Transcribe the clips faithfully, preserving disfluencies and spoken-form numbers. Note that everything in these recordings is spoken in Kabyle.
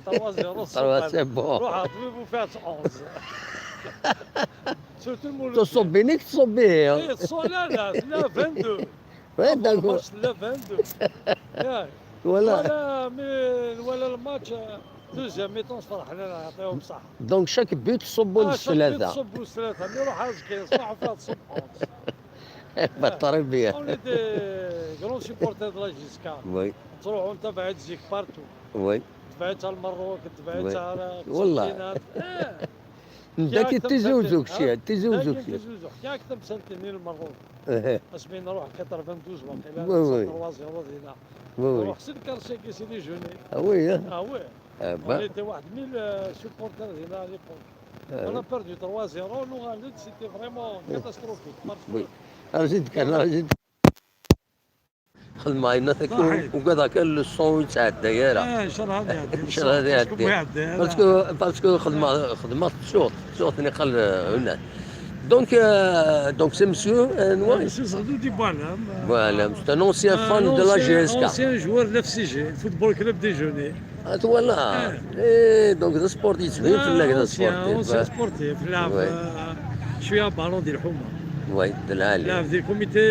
trois zéro. Trois, c'est bon. روح عطوي وفيها onze. Surtout المولود. تصبي نيك تصبي. ايه تصو لا لا لا vingt-deux. وين داكو؟ الماتش لا vingt-deux. ياك. ولا. ولا مي ولا الماتش. Deuxième mi-temps فرحنا يعطيهم الصحة. Donc chaque but تصبوا آه، chaque but للثلاثة. تصبوا ثلاثة، mais روح ازكي صباح وفات تصب onze. Très bien. On est des grands supporters de la J S K. Oui. تروحوا انت بعد زيك partout. Oui. تبعت على المروك، تبعت oui. على والله. السكينات. آه. نبدا كي تيزي وزوج شي، تيزي وزوج شي. تيزي وزوج. كي هاك تمسلتني المروك. ايه. اسمي نروح quatre-vingt-douze واقيلا. Oui, oui. trois zéro هنا. Oui, oui. نروح سير كارشي كي سيدي جوني. Ah oui, hein. Ah oui. Eh ben. On était واحد mille supporters هنا à l'époque. On a perdu trois zéro, نوغالد، c'était vraiment catastrophique. Oui. راه زيد كان، راه زيد. خدمة عيناتك صحيح. وكذا كان le son يتعدى يا راه. اه، ان شاء الله غادي يعدي. ان شاء الله غادي يعدي. يعدي. Parce que، parce que خدمة، خدمة تشوط، تشوط نقل هنا. Donc, euh, donc c'est monsieur, euh, Noël. Monsieur Zagdoudi Boualem. Boualem, c'est un ancien fan de la J S K. Ancien joueur de l'F C G, Football Club des Jeunes. Ah, voilà. Eh, donc, le sportif, c'est bien, le sportif. Ancien sportif, il a joué à ballon de l'Houma. Oui, de l'Ali. Il a fait le comité,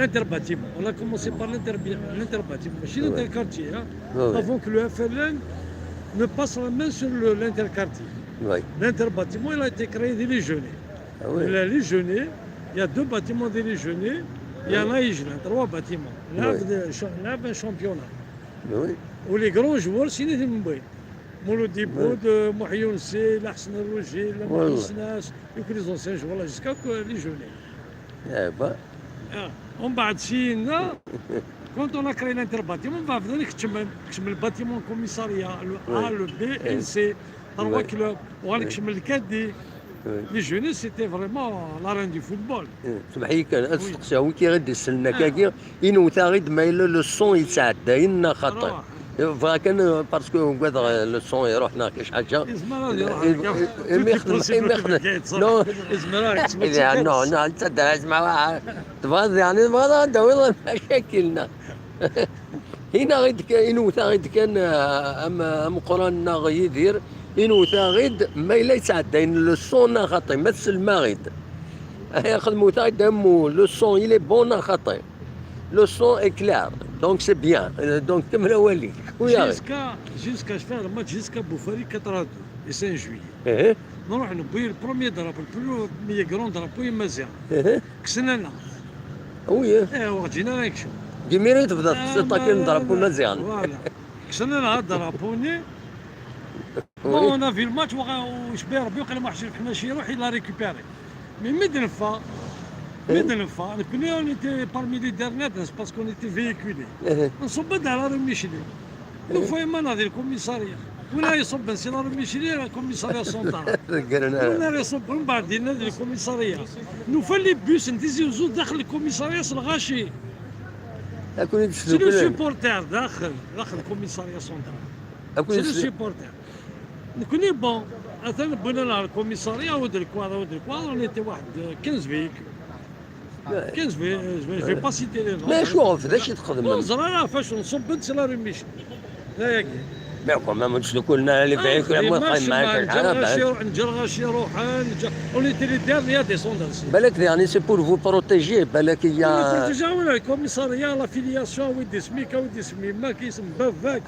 l'interbâtiment. On a commencé par l'inter-, l'interbâtiment. Chez l'interquartier, hein, avant que le F L N ne passe la main sur le, l'interquartier. Oui. L'interbâtiment, il a été créé dès les jeunes. Ah oui. Les jeunes, il y a deux bâtiments dès les jeunes. Il y en a, il y en a trois bâtiments. Là, oui. Là, un championnat. Oui. Où les grands joueurs, c'est les Mouloudi Boud, Mouhyoun Sey, Lahsen Rougi, Mohamed Snas, et que les anciens joueurs là, jusqu'à que les jeunes. Eh ben. Ah, on va dire, quand on a créé l'interbâtiment, on va venir que tu me, que tu me le bâtiment commissariat, le A, le B et le C, trois clubs, on a que tu me le caddie. Les jeunes, c'était vraiment la reine du football. سمح لي كان هاد السقسي هو كي غادي يسنى كاكي ينوتا غير ما الا le son يتعدى ينا خاطر. بغا كان parce que نقعد le son يروح هنا كاش حاجه. يزمر هذه يروح هكا. ما يخدم، ما يخدم. Non. يزمر هاك تسمع. Non، non، انت دراج مع واحد. تبغى يعني، تبغى نداوي مشاكلنا. هنا غير كان، ينوتا غير كان، آه، ام ام قران غيدير. ينوتا غير ما الا يتعدى le son خاطي ما تسلم غير. هي خدموتا غير دمو le son il est bon خاطي. Le son est clair. Donc c'est bien. Euh, donc كمل والي. Jusqu'à, jusqu'à, je fais un match jusqu'à Boufari quatre-vingt-deux, et cinq juillet. ايه. نروح نبوي le premier drapeau, le premier grand drapeau يا مزيان. ايه. كسنانا. Oui. ايه، وجينا نكشف. ديميري تبدا تسطاكي drapeau مزيان. Voilà. كسنانا هاد drapeau ني. Bon, on a vu le match, وشبيه ربي وقال ما حشرف حنا شي يروح يلا récupérer. Mais مي دنفا، مي دنفا، نكوني on était parmi les derniers, parce qu'on était véhiculés. نصب على رميشلي. نفايما ناضي الكوميسارية. ولا يصب نسي لا رميشلي، لا كوميسارية سونترال. ولا يصب من بعد ينا الكوميسارية. نوفا les bus نتيزي وزو داخل الكوميسارية سلغاشي. C'est le supporter داخل، داخل الكوميسارية سونترال. C'est le supporter. نكوني bon، اثنا بنا على الكوميسارية ود الكوار، ود الكوار، on était واحد quinze véhicules. quinze véhicules, je vais pas citer les noms. ما شوف، فاش تخدم؟ نزرع فاش نصب انت لا رميش. لا ياكي. Mais quand même, نسلكو لنا les véhicules، ما خاين معاك الحرب. نجر غاشي روحان، on était les derniers à descendre. بالك يعني c'est pour vous protéger، بالك هي. Protéger ولا الكوميسارية، l'affiliation، ودي سميك، ودي سمي ما كيسم بافاك.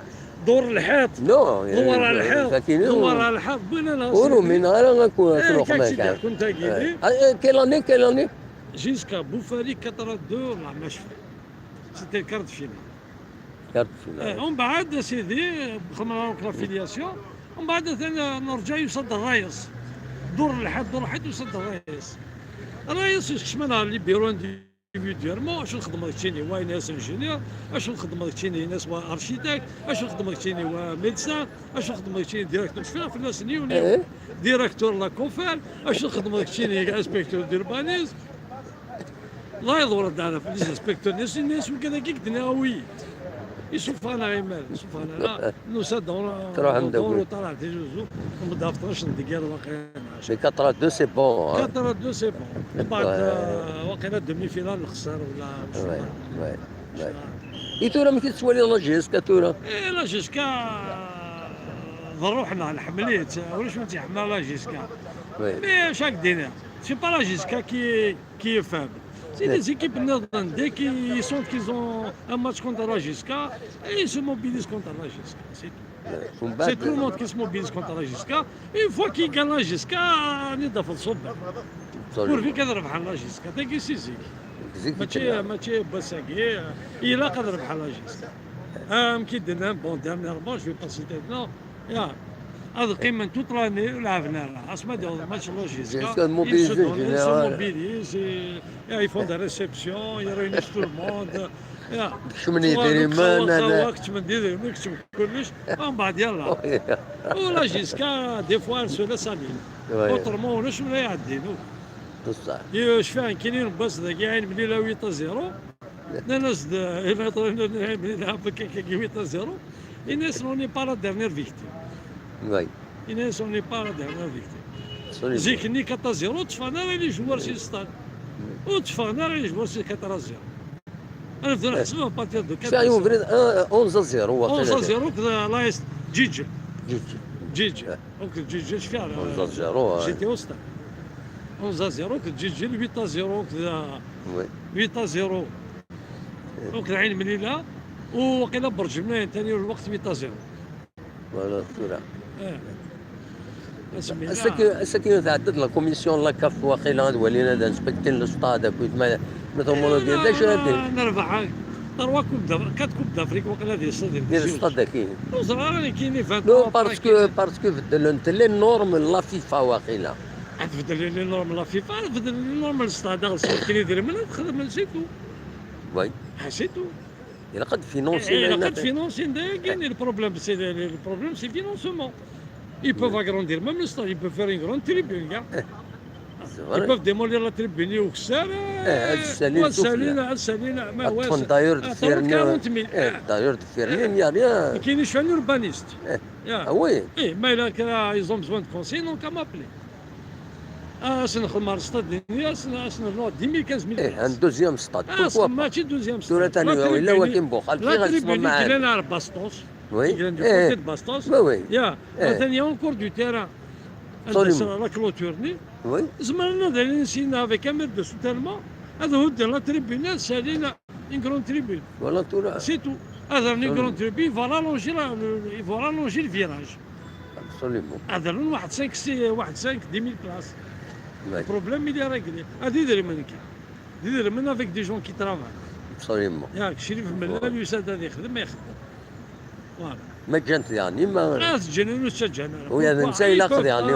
دور الحيط. Non. دور على الحيط. دور على الحيط. بنا لا. ورو من غير غنكون تروح كاك ما سيدي، كان. كنت قايل. Quelle année, quelle année؟ Jusqu'à Boufari quatre-vingt-deux، والله ما شفت. C'était le quart de finale. Quart de finale. ومن بعد سيدي، خدمنا donc l'affiliation. ومن بعد ثاني نرجع يصد الرئيس. دور الحيط، دور الحيط يصد الرئيس. الرئيس يسكشمنا les bureaux individuellement، اش الخدمه كتشيني هو ناس ingénieur، اش الخدمه كتشيني ناس هو architecte، اش الخدمه كتشيني هو médecin، اش الخدمه كتشيني directeur، شفنا في الناس نيو نيو. Directeur la COFL، اش الخدمه كتشيني inspecteur d'urbanisme. لا يضر دار في les inspecteurs ناس، الناس وكذا كيك دنياوي. يشوف انا غير مال، يشوف انا لا. نسد دور، تروح عندك دور وطلع تيجوزو. ومضاف اثناش دقيقه واقيلا. Mais quatre à deux, c'est bon, hein. Quatre à deux, c'est bon. ومن بعد، آه، واقيلا demi-finale نخسر ولا مش عارف. اي ثورة ما كتسوالي لا جي اس كا ثورة؟ اي لا جي اس كا، آه، ḍerruḥna, nḥemmel-itt, ulac win tt-iḥemmel la Jessica. Oui. Mais chaque dîner, c'est pas la Jessica qui, qui est faible. C'est des équipes nniḍen, dès qu'ils sentent qu'ils ont un match contre la Jessica, et ils se mobilisent contre la Jessica, c'est tout. C'est tout le monde qui se mobilise contre la Jessica. Une fois qu'ils gagnent la Jessica, نضف الصبح. Pourvu qu'elle rebḥ la Jessica. Tagi si zik. Mačči, mačči bass-agi, ilaq ad rebḥ la Jessica. Am ki d-nnan, bon, dernièrement, je vais pas citer de nom, ya, ad qqimen toute l'année, ur lɛaben ara. Asma d-yaweḍ match la Jessica, ils se donnent, ils se mobilisent, et, et ils font des réceptions, ils réunissent tout le monde. Ya. Kecmen yidrimen, kecmen yidrimen, kecmen kullec. Umbeɛd yalla. Ula Jessica, des fois, elle se laisse aller. Autrement, ulac win ara iɛeddin. Cfiɣ nekkini n wass dagi, Ɛin Mlila huit à zéro. Nnan-as-d, Ɛin Mlila, huit à zéro. Yenna-yasen, on n'est pas la dernière victime. Yenna-yasen, on n'est pas la dernière victime. Zik-nni quatre à zéro, ur tteffɣen ara les joueurs si le stade. Ur tteffɣen ara les joueurs si quatre à zéro. Ad nbdu nḥesb à partir de quatre à zéro. Onze à zéro, onze à zéro, que la S G G. G G. G G. Donc, G G, je fais onze à zéro, j'étais au stade. Onze à zéro, que G G, huit à zéro, que huit à zéro. Donc, Ɛin Mlila, وقيلا برج الماين ثاني الوقت huit à zéro. Voilà, tura. Ass-agi, ass-agi tɛedda-d la commission n la CAF waqila ad walin, ad inspectin le stade akked ma, ma tumulogi d acu ara d-inin? Nerbeḥ trois coupe d'Afrique, quatre coupe d'Afrique waqila di stade. Di stade-agi. Ur ẓriɣ ara nekkini vingt ans. Non, parce que, parce que beddlent les normes n la FIFA waqila. Ad beddlen les normes n la FIFA, ad beddlen les normes n le stade, ad sefken idrimen ad xedmen, c'est tout. Oui. Ah, c'est tout. Ilaq ad finansin. Ilaq ad finansin, dagi le problème, c'est le problème, c'est financement. Ils peuvent agrandir même le stade, ils peuvent faire une grande tribune, gars. Ils peuvent démolir la tribune, au Ksar, ad ssalin, ad ssalin, ma ad ṭṭfen d'ailleurs deffir-nni, quarante mille. D'ailleurs deffir-nni, il y a rien. Kien je suis un urbaniste. Ah oui. Eh, ma il a, ils ont besoin de conseils, donc à m'appeler. Ah, ad nexdem ar stade-nni, ad nernu dix mille, quinze mille places. Un deuxième stade, pourquoi pas? Mačči deuxième stade. Tura tani, la tribune, illa wakin buxal, la tribune i yellan ar Bastos. Oui. I yellan du côté de Bastos. Oui, oui. Ya, atan il y a encore du terrain. Absolument. La clôture-nni. Oui. Zemren ad alin syin avec un mètre de soutènement, ad hudden la tribune, ad ssalin une grande tribune. Voilà, tura. C'est tout. Ad rren une grande tribune, ils vont rallonger la, le, ils vont rallonger le virage. Absolument. Ad rren واحد cinq, six, واحد cinq, dix mille places. Le problème, il est réglé. Ad idrimen kan. D idrimen avec des gens qui travaillent. Absolument. Yak, Crif Mellal yusa-d ad ixdem, ixdem. Voilà. Ma ǧǧan-t diɣen, ma... Ah, ǧǧan, ur tt-ǧǧan ara. Wi ad netta ilaq diɣen,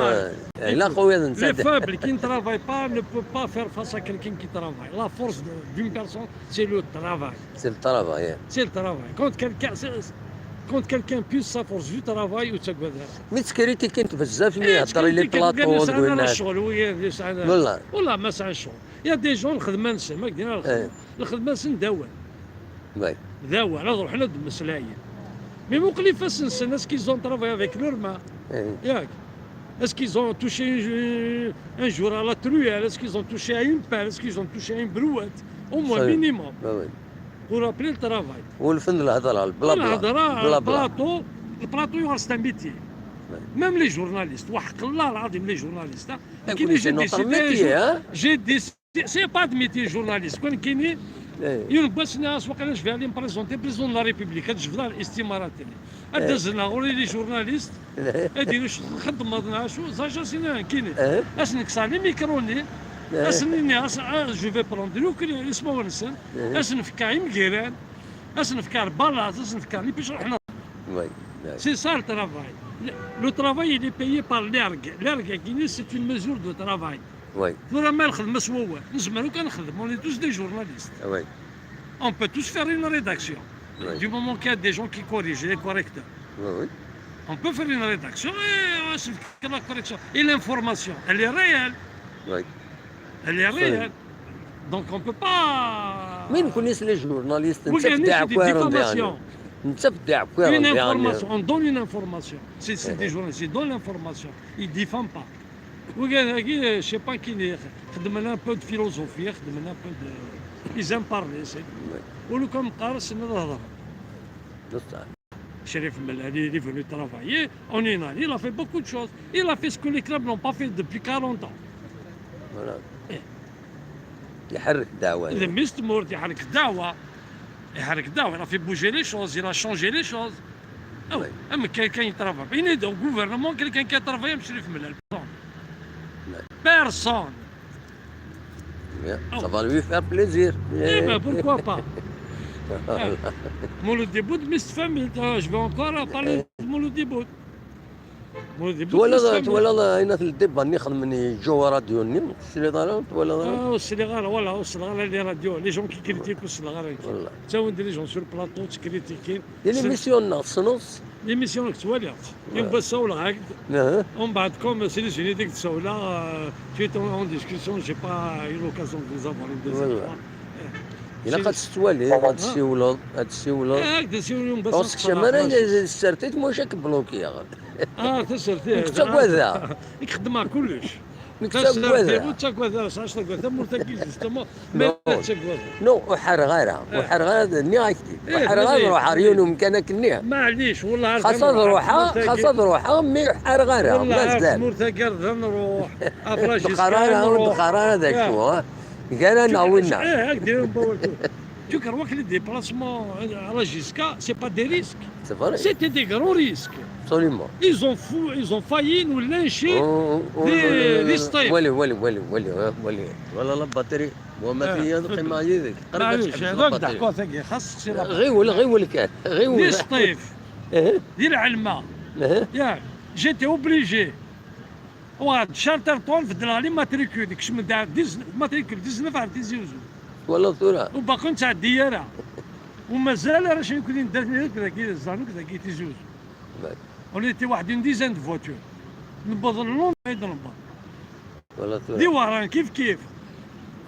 ilaq wi ad netta. Les faibles qui ne travaillent pas ne peuvent pas faire face à quelqu'un qui travaille. La force de, d'une personne, c'est le travail. C'est le travail, yeah. C'est le travail. Quand quelqu'un, c'est, quand quelqu'un puise sa force du travail, ur ttagad ara. Mi ttkritikint bezzaf, mi ihedder les plateaux, deg winna. Wallah. Wallah, ma sɛan ccɣel. Il y a des gens, lxedma-nsen, ma k-d-nniɣ lxedma. Lxedma-nsen d awal. D awal, ad ruḥen ad d-mmeslayen. Mais muqel ifassen-nsen, est-ce qu'ils ont travaillé avec leurs mains? Yak. Est-ce qu'ils ont touché un, un jour à la truelle? Est-ce qu'ils ont touché à une pelle? Est-ce qu'ils ont touché à une brouette? Au moins, minimum. Pour appeler le travail. Wulfen lhedra, le blabla. Lhedra, le plateau, le plateau, c'est un métier. Même les journalistes, وحق الله العظيم, les journalistes, hein. J'ai décidé un jour, j'ai décidé C'est, c'est pas de métier journaliste. Quand كيني يوم بس ناس وقال اش فيها لي بريزونتي بريزون لا ريبوبليك هاد الجبده الاستمارات اللي هاد دزنا غوري لي جورناليست هادي واش نخدم ما شو زاجا سينا كيني اش نكسر لي ميكروني اش نيني اش جو في بروند لو كل اسمه ونسن اش نفكا يمكيران اش نفكا البالاط اش نفكا لي بيش رحنا. C'est ça le travail. Le, le travail, il est payé par l'ergue. L'ergue, c'est une mesure de travail. Tura ma lxedma s wawal, nezmer akk ad nexdem, on est tous des journalistes. On peut tous faire une rédaction. Du moment qu'il y a des gens qui corrigent, des correcteurs. On peut faire une rédaction et, euh, c'est la correction. Et l'information, elle est réelle. Elle est réelle. Donc on peut pas. Mais nous connaissons les journalistes, une information, on donne une information. C'est, c'est des journalistes, ils donnent l'information. Ils diffament pas. Wigad-agi, je sais pas, كيني خدمنا un peu de philosophie, خدمنا un peu de, ils aiment parler, c'est tout. ولو كان مقارس نهضر. Chérif Mellal, il est venu travailler en une année, il a fait beaucoup de choses. Il a fait ce que les clubs n'ont pas fait depuis quarante ans. Voilà. Iḥerrek ddeɛwa. D mmi-s n tmurt, iḥerrek ddeɛwa. Iḥerrek ddeɛwa, il a fait bouger les choses, il a changé les choses. Ah oui, am quelqu'un qui travaille. Il est au gouvernement, quelqu'un qui a travaillé, monsieur Chérif Mellal. Personne. Ça va lui faire plaisir. Eh ben, pourquoi pas? Mouloud Debout, Miss Family, je vais encore parler de Mouloud Debout. Twalaḍ twalaḍ ayen at ldeba-nni xedmen i Joe radio-nni, ur tesliḍ ara, twalaḍ ara? Ur sliɣ ara, wala, ur sliɣ ara les radios, les gens qui critiquent, ur sliɣ ara. Ttawen-d les gens sur le plateau, ttkritikin. Di l'émission-nneɣ, tessneḍ-tt? L'émission-nneɣ ttwaliɣ-tt. Yuba ssawleɣ-ak-d. Umbeɛd, comme c'est les unités que ssawleɣ, tu étais en discussion, j'ai pas eu l'occasion de vous avoir une deuxième fois. Ilaq ad tettwaliḍ, ad tessiwleḍ, ad tessiwleḍ. Ad tessiwleḍ, Yuba. Ur sekcem ara tsertit, maca k-blokiɣ. Ah, tasertit. Nekk ttagadeɣ. Nekk xeddmeɣ kullec. Nekk ttagadeɣ. Ur ttagadeɣ, sɛiɣ ttagadeɣ tamurt-agi, justement. Mais ur ttagadeɣ. Non, ur ḥareɣ ara. Ur ḥareɣ ara, nniɣ-ak-t-id. Ur ḥareɣ ara ad ruḥeɣ ɣer yiwen umkan akken-nniɣ. Maɛlic, wellah. Xas ad ruḥeɣ, xas ad ruḥeɣ, mi ur ḥareɣ ara. Mazal. Tamurt-agi ad nruḥ. Ur d-qqar ara, ur d-qqar ara d acu. Gar-aneɣ winna. Eh, ak-d-iban wawal. Tu crois que les déplacements à la J S K, c'est pas des risques? C'est vrai. C'était des grands risques. Absolument. Ils ont, fou, ils ont failli nous lyncher des, des Sṭif. Wali, wali, wali, wali, wali. Voilà la batterie. Bon, ma fi, qqimeɣ yid-k. Qrib ad teḥbes la batterie. Ɣiwel, ɣiwel kan. Ɣiwel. Des Sṭif. Di lɛelma. J'étais obligé. Uɣal-d Chalterton, beddleɣ les matricules, kecmen-d ar dix-neuf, matricule dix-neuf ar Tizi Uzzu. Twalaḍ tura? Ur baqi ur nettɛeddi ara. U mazal arrac-nni akk d imdanen akk dagi, ẓẓan akk dagi Tizi Uzzu. On était واحد une dizaine de voitures. Newweḍ londres i d-newweḍ. Twalaḍ tura? Di Wehran kif kif.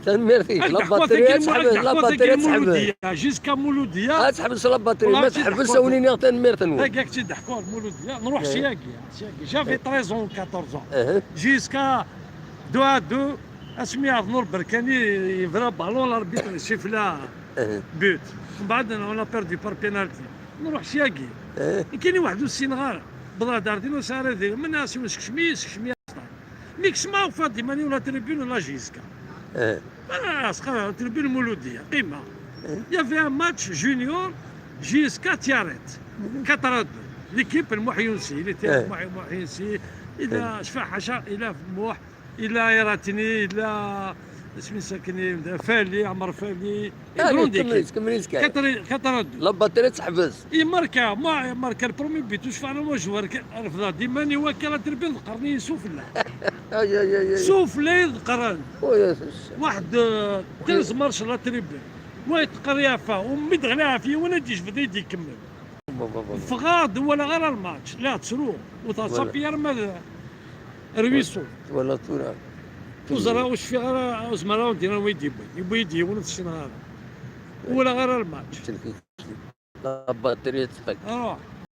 Tanemmirt-ik. La batterie ad teḥbes, la batterie ad teḥbes. Jusqu'à Mouloudia. Ad teḥbes la batterie, ma teḥbes ad wen-iniɣ tanemmirt-nwen. Tagi ak-tt-id-ḥkuɣ Mouloudia, nruḥ syagi, syagi. J'avais treize ans ou quatorze ans. Jusqu'à deux à deux, asmi Arnaud Berkani yebra ballon, l'arbitre yessifla but. Mbeɛd, on a perdu par penalty. Nruḥ syagi. Nekkini weḥd ur ssineɣ ara. Wwḍeɣ-d ar din ur sɛiɣ ara idrimen, as-iw sekcem-iyi, sekcem-iyi. Mi kecmeɣ, ufiɣ-d iman-iw la tribune n la J S K. Ah, la tribune Mouloudia, qqimeɣ. Il y avait un match junior J S K Tiaret, quatre à deux. L'équipe n Mouh Younsi, il était Mouh Younsi, il a, je fais حاشا, il a Mouh, il a Iratini, il a, isem-is akken, Fali, Amar Fali. Une grande équipe. Quatre à deux. La batterie teḥbes. Imarka, ma, imarka le premier but, ur cfiɣ ara ma joueur, refdeɣ-d iman-iw akka la tribune ḍeqqren-iyi sufella. Sufella i ḍeqqren. Waḥed, euh, quinze marches la tribune. Wa yeṭṭeqqer yeɛfa, u mi d-ɣliɣ ɣef yiwen ad d-yejbed ad d-ikemmel. Ffɣeɣ-d, ur walaɣ ara lmatch, la ttruɣ, ur tettṣafi ara ma d ruisseau. Twalaḍ tura? Ur ẓriɣ, ur cfiɣ ara, ur zmireɣ ad d-iniɣ anwa i d-yewwin. Yewwi-yi-d yiwen, ur t-ssineɣ ara. Ur walaɣ ara lmatch. La batterie teṭṭeq. Ruḥ.